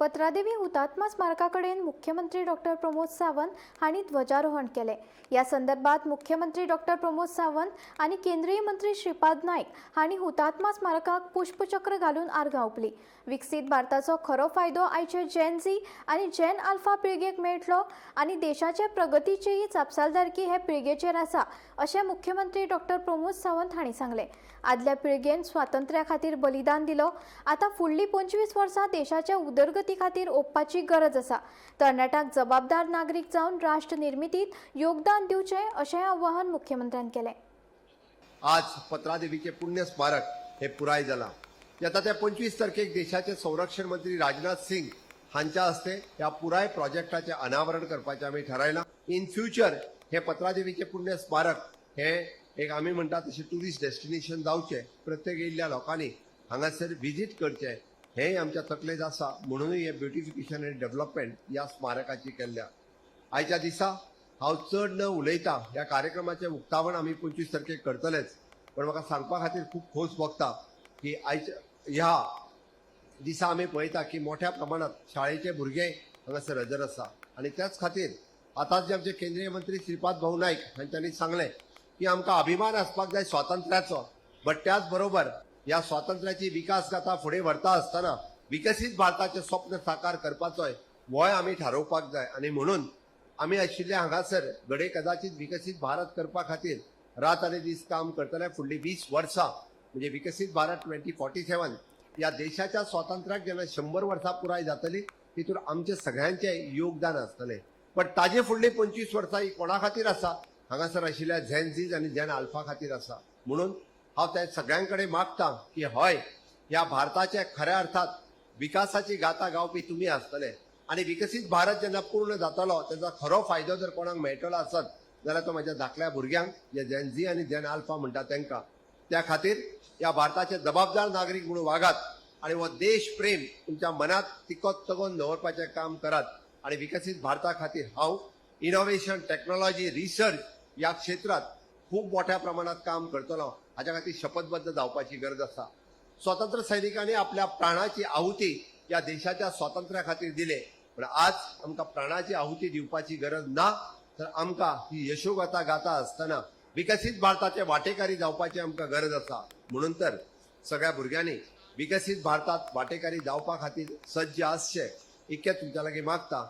पत्रादेवी हुतात्मा स्मारका कडेन मुख्यमंत्री डॉक्टर प्रमोद सावंत हांणी ध्वजारोहण केलें. ह्या संदर्भात मुख्यमंत्री डॉक्टर प्रमोद सावंत आनी केंद्रीय मंत्री श्रीपाद नायक हांणी हुतात्मा स्मारकाक पुष्पचक्र घालून आर्गां ओंपली. विकसीत भारताचो खरो फायदो आयचे जेन झी आनी जेन अल्फा पिळगेक मेळटलो आनी देशाचे प्रगतीचीय जापसालदारकी हे पिळगेचेर आसा, अशें मुख्यमंत्री डॉक्टर प्रमोद सावंत हांणी सांगलें. आदल्या पिळगेन स्वातंत्र्या खातीर बलिदान दिलो. आतां फुडलीं 25 वर्सां देशाच्या उदरगती खातीर ओंपपाची गरज आसा. तरणाट्यांक जबाबदार नागरीक जावन राष्ट्र निर्मितीत योगदान दिवचें, अशें आवाहन मुख्यमंत्र्यान केलें. आज पत्रादेवीचे पुण्य स्मारक हे पुराय जालां. येता त्या 25 तारखेक देशाचे संरक्षण मंत्री राजनाथ सिंग हांच्या हस्ते ह्या पुराय प्रोजेक्टाचें अनावरण करपाचें आमी थारायलां. इन फ्युचर हे पत्रादेवीचे पुण्य स्मारक हे एक आमी म्हणटा तशें ट्युरिस्ट डेस्टिनेशन जावचें, प्रत्येक येयल्ल्या लोकांनी हांगासर विजीट करचें, हेंय आमच्या तकलेंत आसा. म्हणूनय हें ब्युटिफिकेशन आनी डेव्हलपमेंट ह्या स्मारकाची केल्ल्या. आयच्या दिसा हांव चड न उलयता, ह्या कार्यक्रमाचें उक्तावण आमी 25 तारखेक करतलेच, पण म्हाका सांगपा खातीर खूब खोस भोगता की आयच्या ह्या दिसा आमी पळयता की मोठ्या प्रमाणात शाळेचे भुरगे हांगासर हजर आसा. आनी त्याच खातीर आतांच जे आमचे केंद्रीय मंत्री श्रीपाद भाऊ नायक हांच्यांनी सांगलें की आमकां अभिमान आसपाक जाय स्वातंत्र्याचो, बट त्याच बरोबर ह्या स्वातंत्र्याची विकास गाथा फुडें व्हरता आसतना विकसीत भारताचें स्वप्न साकार करपाचोय होय आमी थारोवपाक जाय. आनी म्हणून आमी आशिल्ले हांगासर घडये कदाचित विकसीत भारत करपा खातीर रात आनी दीस काम करतले. फुडलीं 20 वर्सां म्हणजे विकसीत भारत 2047, ह्या देशाच्या स्वातंत्र्याक जेन्ना 100 वर्सां पुराय जातली, तितून आमचे सगळ्यांचें योगदान आसतलें. बट ताजे फुडलीं 25 वर्सां ही कोणा खातीर आसा? हांगासर आशिल्ल्या झेन झीज आनी झेन आल्फा खातीर आसा. म्हणून हांव त्या सगळ्यां कडेन मागता की हय, ह्या भारताचे खऱ्या अर्थात विकासाची गाथा गावपी तुमी आसतले. आनी विकसीत भारत जेन्ना पूर्ण जातलो, तेजो खरो फायदो जर कोणाक मेळटलो आसत जाल्यार तो म्हाज्या धाकल्या भुरग्यांक, जे झेन झी आनी झेन आल्फा म्हणटा तांकां. त्या खातीर ह्या भारताचे जबाबदार नागरीक म्हणून वागात आनी हो देश प्रेम तुमच्या मनात तिकोत तगोवन दवरपाचें काम करात. आनी विकसीत भारता खातीर हांव इनोव्हेशन, टेक्नॉलॉजी, रिसर्च ह्या क्षेत्रात खूब मोठ्या प्रमाणात काम करतलो, हाच्या खातीर शपथबद्ध जावपाची गरज आसा. स्वातंत्र्य सैनिकांनी आपल्या प्राणाची आहुती या देशाच्या स्वातंत्र्या खातीर दिले, पण आज आमकां प्राणाची आहुती दिवपाची गरज ना, तर आमकां ही यशोगाथा गाता आसतना विकसीत भारताचे वाटेकारी जावपाची आमकां गरज आसा. म्हणून तर सगळ्या भुरग्यांनी विकसीत भारतात वाटेकारी जावपा खातीर सज्ज आसचे, इतकें तुमच्या लागीं मागता.